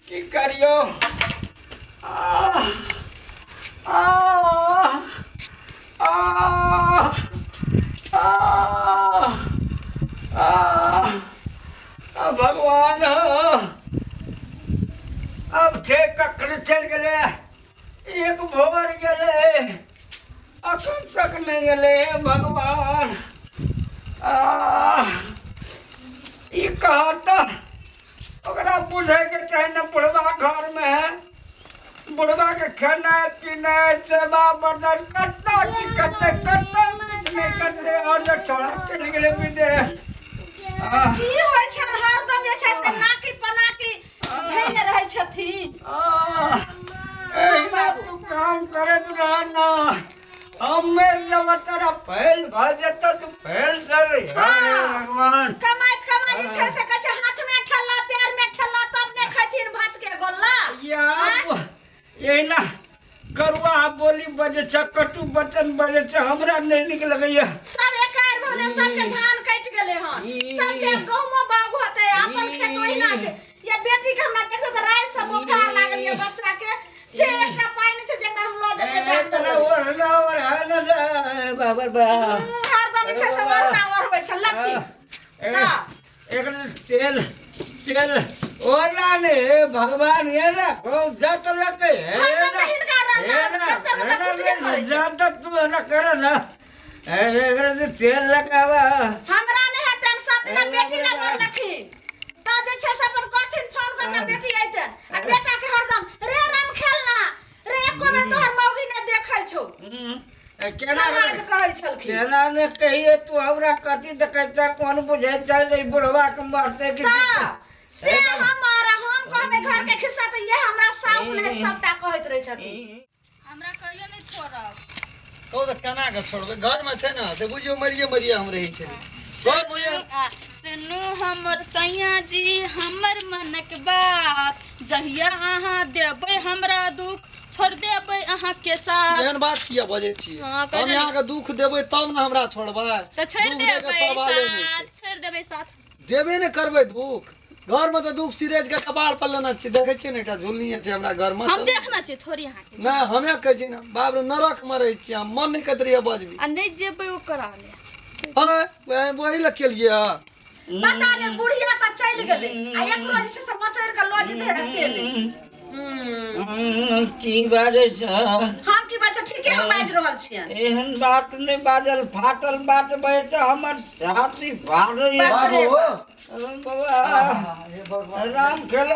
की करियो आ आ आ आ आ आ भगवान अब छै कखन चलि गेलै एक भोर गेलै अखन तक नहि गेलै हे भगवान आ ई कहत तऽ ओकरा बुझैके चाही ने बुढ़बा घरमे है बुढ़बाके खेनाइ पिनाइ सेवा बर्दाश्त कतऽ की करतै कतऽ किछु नहि करतै आओर जे छोड़ा चलि गेलै विदेश आ की होइ छनि हरदम जे छै से नाकी पनाकी धैने रहै छथिन आह, एहिना तू काम करैत रह ना हम मरि जब तोरा फैल भऽ जेतौ तू फैल चल हे भगवान कमाइत कमाइत जे छै से कहै छै हाथ में ठेला पैर में ठेला तब ने खैथिन भात के गोल्ला या एहिना करुआ बोली बजै छै कटु वचन बजै छै हमरा नहि नीक लगैया सब एकार भऽ गेलै सबके धान कटि गेलै हन सबके गहुमो बाग होतै अपन खेत ओहिना छै या बेटी के हमरा देखो तऽ राय से बोखार लागल ये बच्चा के से एकटा पाइ नहि छै जेकरा हम लऽ जेबै डॉक्टर लग। ओढ़ना ओढ़ना बाबर बा हरदम छै से ओढ़ना ओढ़बै छै लथी तऽ एक तेल तेल ओढ़ना ने हे भगवान ये ना खूब जत लगे हे हरदम ना हिनका हे रहना ना कते हे ने ना तऽ फुटबे करै छै जत तू ना कर ना एकरा जे तेल लगावा हमरा नहि हेतनि सब दिना बेटी लए मरलखिन तऽ जे छै से अपन कहथिन फोन कऽ के बेटी अयतनि आ बेटा के हरदम रे राम खेलना रे एको बेर तोहर मौगी नहि देखै छौ केना समाज कहै छलखिन केना ने कहिए तू हमरा कथी देखै छै कोन बुझै छै जे ई बुढ़वा के मरते कि तऽ से हमर हम कहबै घर के खिस्सा तऽ इएह हमरा साउस नहि सबटा कहैत रहै छथिन हमरा कहियो नहि छोड़ब कहू तऽ केना कऽ छोड़बै घरमे छै ने से बुझियौ मरिए मरिए हम रहै छलियै घरमे सुनू हमर सैया जी हमर मनक बात जहिया अहाँ देबै हमरा दुख छोड़ देबै अहाँके साथ एहन बात किया बजै छियै हाँ, कहि हम देली। अहाँके दुख देबै तब ने हमरा छोड़बै तऽ छोड़ि दुख दैके देबै सवाले नहि छै। साथ छोड़ि देबै साथ देबे ने करबै दुख घरमे तऽ दुख सिरेज के कपार पर लेने छी देखै छियै ने एकटा झुलनी छै हमरा घरमे हम देखना छी थोड़ी अहाँके नहि हमे कहै छी ने बाप रे नरक मे रहै छी हम मन नहि कहैत रहियै बजबी आ नहि जेबै ओकरा ले हँ वही लए केलियै हँ पता नहि बुढ़िया तऽ चलि गेलै आ एकरो जे छै से मचोड़ि कऽ लऽ जेतै आ से नहि की बाजै छ हम की बाजै ठीके हम बाजि रहल छियनि एहन बात नहि बाजल फाटल बात बजै छ हमर छाती फाटैया बाबू बाबा राम खेल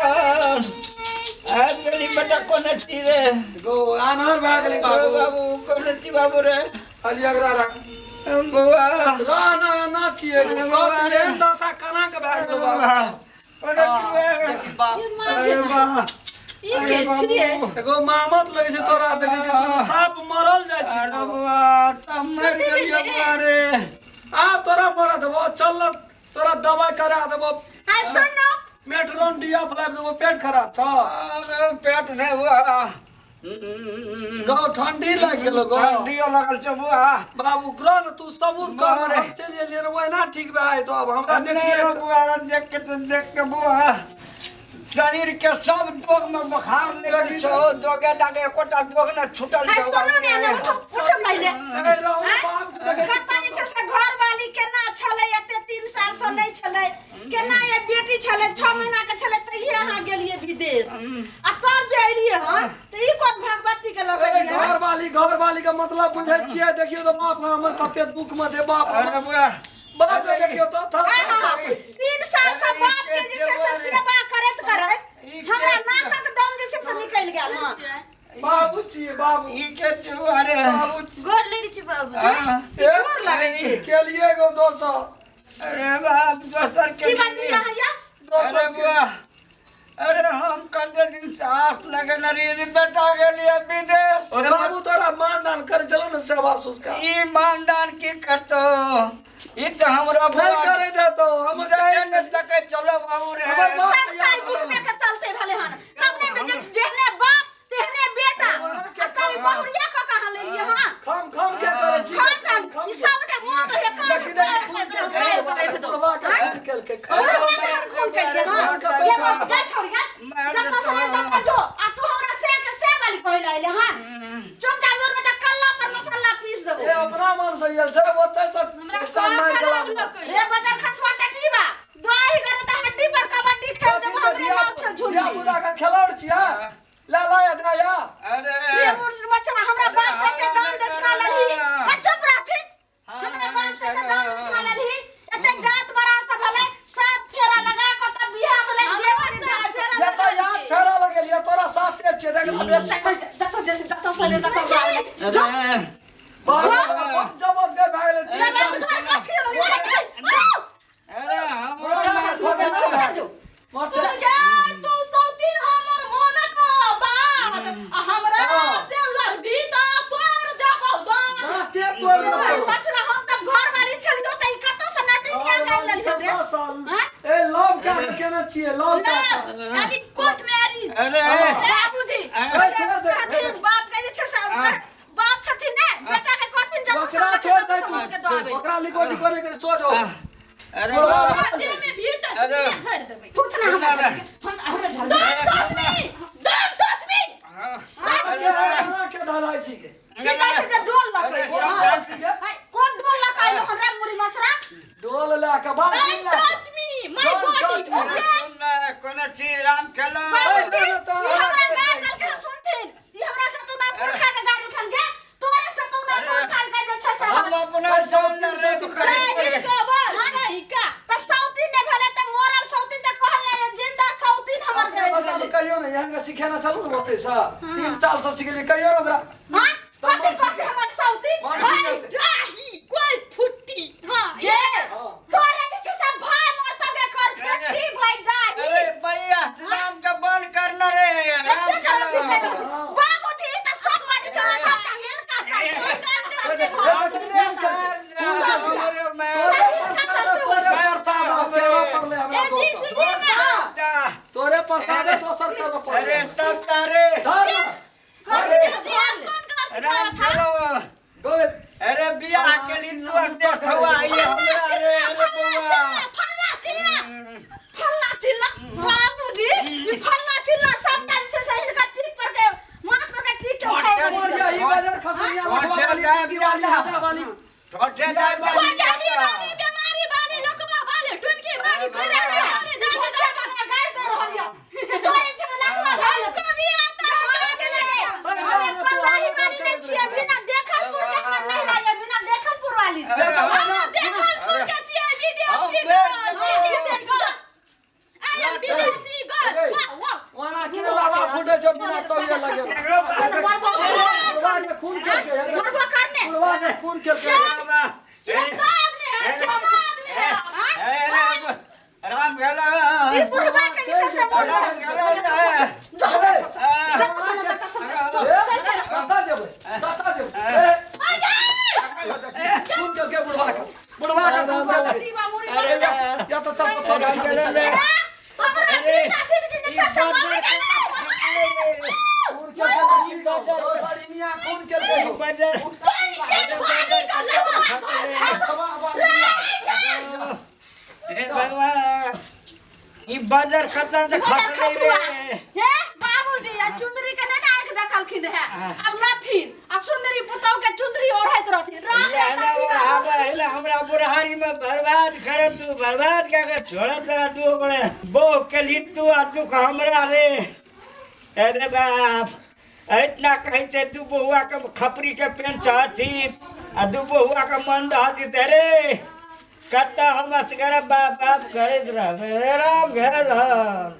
आबि गेली बेटा कोने छी रे गो आनहर भए गेली बाबू बाबू कोने छी बाबू रे अली अगरा राख बौआ रह ना ना छियै कहत एहन दशा केना के भए गेलो बाबू कोने छी रे देखी बाप अरे वाह ई के छियै एगो मामत लगै छै तोरा देखै छै तू साफ मरल जाइ छै अरे बौआ तब मरि गेलियो बौआ रे आ तोरा मरऽ देबो चल न तोरा दवाई करा देबो आ सुन न मेट्रोन डीएफ लाबि देबो पेट खराब छौ अरे पेट नहि बौआ गौ ठंडी लागि गेलो गौ ठंडियो लगल छौ बौआ बाबू ग्रह न तू सबूर कर बाप रे। हम चलि एलियै ने ओहिना ठीक भए जेतौ अब हमरा नहि देखिए रो बौआ देख के तऽ देख के बौआ शरीर के सब दोग में बुखार लगल छौ दोगे दागे एकोटा दोग न छूटल है छौ सुनू ने ने उठो उठो पहिले ए रहू बाप के देखै छी। कतऽ जे छै से घरवाली केना छलै एते 3 साल से नहि छलै केना ये बेटी छलै 6 महीना के छलै तहिये अहाँ गेलियै विदेश आ तब जे एलियै हन तऽ ई कोन भगवती के ए, लगलियै हन? घरवाली घरवाली के मतलब बुझै छियै देखियौ तऽ बाप हमर कते दुख में छै बाप अरे बौआ बाप के देखियौ तऽ थर थर आहा, काँपै। 3 साल से बाप के जे छै से सेवा करैत करैत हमरा नाकक दम जे छै से निकलि गेल हन बाबू छियै बाबू ई के छौ अरे बाबू छी गोर लगै छी बाबू हाँ, ए, गोर लागै छै केलियै गो दोसर अरे बाप दोसर के की बात अहाँ या दोसर अरे बुआ अरे हम कते दिन से आस लगेने रहियै जे बेटा गेलियै विदेश के बाबू तोरा मान दान करे चलो ने सेवा सुस्कार ई मानदान की करतो ई तऽ हमरा नहीं बुआ करे देतो हम जाए ने सकै चलो बाबू रे हमर बाप सबटा ई बुझबे के चलते भेलै हन तब ने जे जेहने बाप तेहने बेटा आ तब ई बहुरिया कऽ कहाँ लेलियै हन खम खम के करे छी खान खान ई सबटा मुँह तऽ हे कान देखी देखी खून केलकै राखि दो बुढ़वा के खून केलकै खम बुढ़वा के हम खून केलियै हन जे बाप जा छोड़िया जतऽ से लाइन सामान सहियल छै ओतै से हमरा स्टार मारि का के खराब लगैया? रे बजर खसुआ टटली बा दोही करे त हड्डी पर कबड्डी खेल देबो, हमरे नाव छै झुल्ली। धिया पुता के खेलौड़ छियै, ला ला या या। अरे ये मुर्स बच्चा हमरा बाप से एते दान दक्षिणा लेलही। हे चुप रहथिन। हमरा बाप से एते दान दक्षिणा लेलही, एते जात बड़ा से भेलै, सात फेरा लगा के तब बियाह भेलै। हमरो देवर सात फेरा ये तो यहाँ फेरा लगेलियै, तोरा साथे छियै, देख ना बेसी। जतऽ जेसी ततऽ से ततऽ जा। अरे बाप जबत गए भए गेलै 3 साल। जबत कथी होलै? अरे हमरो चुप कर जो। मत तू गे, तू सौतीन हमर मोनक बात आ हमरा से लड़बी त तोर जगह दांत। दाँते तोड़ देबौ। बचना, हम तब घर वाली छलियो त ई कतऽ से नटिनिया गानि लेलियो रे? कतना साल हाँ? ए लव के केने छियै लव के? लव यानी कोर्ट मैरिज। अरे बाबूजी कहथिन बाप के जे छै से बाप छथिन ने, बेटा के कहथिन जब ओकरा छोड़ दे तू, ओकरा लिखो करे के सोच हो। अरे ओकरा देह में भीड़ त अरे। चुटकिया छोड़ देबै। तू ना हमरा हम हमरा झल। Don't touch me, don't touch me. के केना के धराइ छी के? की कहै छै जे डोल लकै? धराइ छी के? कोन डोल लकै हमरा मुरी मछरा? डोल लए के बाल्टी don't लए के। Touch me my Don't body. touch me. Okay. कोनो चीज राम खेलो। बाबूजी, ए, तो ई हमरा गारि देलखिन, सुनथिन, ई हमरा से तू ना पुरखा के गारि देलखिन गे, तोरे से तू ना पुरखा के जे छै से हम अपना ए, सौतीन से तू रे खबर नहीं का त सौतीन नहि भेलै त मरल सौतीन त कहल नहि जे जिंदा सौतीन हमर अपने गइल भाषा में गेलै। कहियो ने, यहाँ के सिखेने छलहुँ ने ओतै से 3 साल से सिखेलियै, कहियो ने ओकरा। हाँ? कथी कथी हमर सौतीन? मन भाई ठीक हेतै। डाही कोई फुट्टी। हां गे हाँ। तोरे जे छै से भाय मरतो गे कर फट्टी भाय डाही। अरे भैया राम के बंद करना रे राम एते करत खेलो। छी करै छी। बाबूजी ई त सब बाजै छै, सब त हिनका चाही, हिनका चाही। हमरे मैं तोरे प्रसादे, तोरे प्रसाद केना पड़लै हमरा ए जी दोसर? सुनिए ना। तोरे प्रसादे दोसर केना अरे पड़लै? सब तारे धर ना। अरे कौन कर सिखाया राम था? खेलो। गो। अरे बियाह के लिए तू देखवा आई हमरा रे। अरे बउआ फल्ला चिल्ला फल्ला चिल्ला, बाबूजी ई फल्ला चिल्ला सबटा जे छै से हिनका टीक पर के माथ पर के टीक के उखाड़ि मोरिया देलकै। ई बाजार खसनिया लखवा वाली टिकी वाली हाथा वाली। ठोठे दाल कोई डाही वाली बीमारी वाली लकवा वाली टुनकी वाली कोई वाली दादी बच्चा के गारि दे रहल यऽ। तोरे छै ने लखवा भेल। कभी आता है कभी नहीं। हम एको दाही वाली नहि छियै, बिना देखलपुर के हमर नहि रहैये, बिना देखलपुर वाली छियै। हम देखलपुर के छियै, विदेशी गर्ल, विदेशी गर्ल। I am विदेशी गर्ल। वाह वाह। ओना के लावा फूटे छौ बिना तौलिया लगे। बुढ़वा के खून केलकै। मरबो करने। बुढ़वा के खून केलकै। ये आदमी है, सब आदमी है। हाँ? राम खेलो। ई बुढ़वा के जे छै से मोन राम खेलो। चल चल चल। कतऽ जेबै, कतऽ जेबै? ए, खून केलकै बुढ़वा के, बुढ़वा के खून केलकै। जीवा मुरी अरे बच्चा। या तो सब पत्थर खा दे, चल। हमरा जिंदा जिंदगी जे छै से मरि गेलै। खून केलकै की दोसर ई मियाँ खून केलकै। बजर कोई के भाई का लकवा। हे भगवान, ई बजर खतम से बजर खतम खसुआ। रे। हे बाबूजी, आ चुंदरी के नहि ने आँखि देखलखिन रहे, आब लथिन आ सुंदरी पुतहु के चुंदरी ओढ़ैत रहथिन। राम ये रे ना कथी आबे है ना हमरा बुढ़ारी में बर्बाद करे तू, बर्बाद क्या कर छोड़ा तेरा तू बड़े बो के लिए तू आ दुख हमरा रे। अरे बाप, इतना कहीं छै दू बहुआ के खपरी के पेन चाहती आ दू बहुआ के मन दहती तेरे कत्ता हम असगर बाप बाप करैत रहबै। राम घेरल हन।